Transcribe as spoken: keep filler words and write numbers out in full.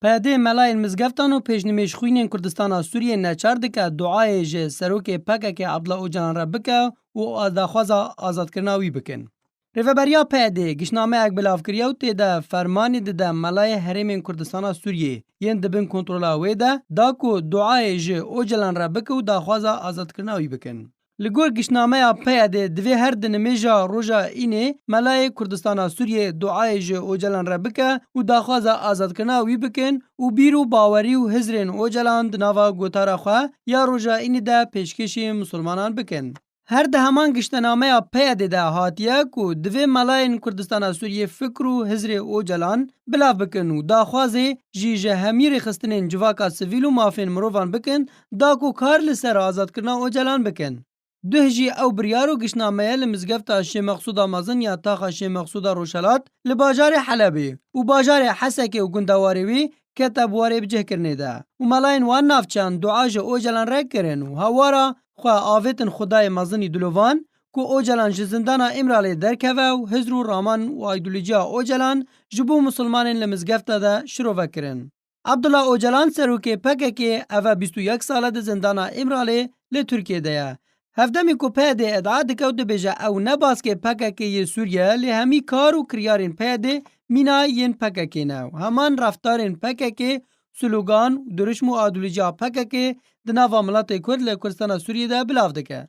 P Y D melayên mizgeftan û pêşnimêjxwînên Kurdistana Sûriyê neçar dike duayê ji serokê P K K Abdullah Ocalan re bike û daxwaza azadkirina wî bikin. Rêveberiya P Y D giştnameyek belav kiriye û tê de fermanî dide melayê herêmên Kurdistana Sûriyê yên di bin kontrola wê de da ku duayê ji Ocalan re bike û daxwaza azadkirina wî bikin. Li gor giştnameya P Y D divê her di nimêja roja înê melayê Kurdistana Sûriyê duayê ji Ocalan re bike û daxwaza azadkirina wî bikin û bîr û bawerî û hizrên Ocalan di nava gotara xwe ya roja înê de pêşkêşî misilmanan bikin. Her di heman giştnameya P Y D de hatiye ku divê melayên Kurdistana Sûriyê fikr û hizrê Ocalan belav bikin û daxwazê jî ji hemî rêxistinên civaka sivîl û mafên mirovan bikin da ku kar li ser azadkirina Ocalan bikin. Duh jî ew biryar û giştnameye li mizgefta Şêx Mexsûda Mezin ya taxa Şêx Mexsûda Rojhelat li bajarê Helebê û bajarê Hesekê û gundewarê wî kete bi warê bicihkirinê de û melayên wan navçeyan dua ji Ocalan re kirin û hewara xwe avêtin Xwedayê Mezinî dilovan ku Ocalan ji zindana Îmralê derkeve û hizr û raman û aydolojiya Ocalan ji bo misilmanên li mizgefta de şirove kirin. Abdullah Ocalan serokê P K K eve bîst û yek sal e di zindana Îmralê li Tirkiyê de ye. Hevdemî ku P Y D îdia dike û dibêje ew ne baskê P K K yê Sûriye ye, lê hemî kar û kiryarên P Y D mîna yên P K K ne û heman reftarên P K K, slogan, dirûşm û aydolojiya P K K di nava miletê Kurd li Kurdistana Sûriyê de belav dike.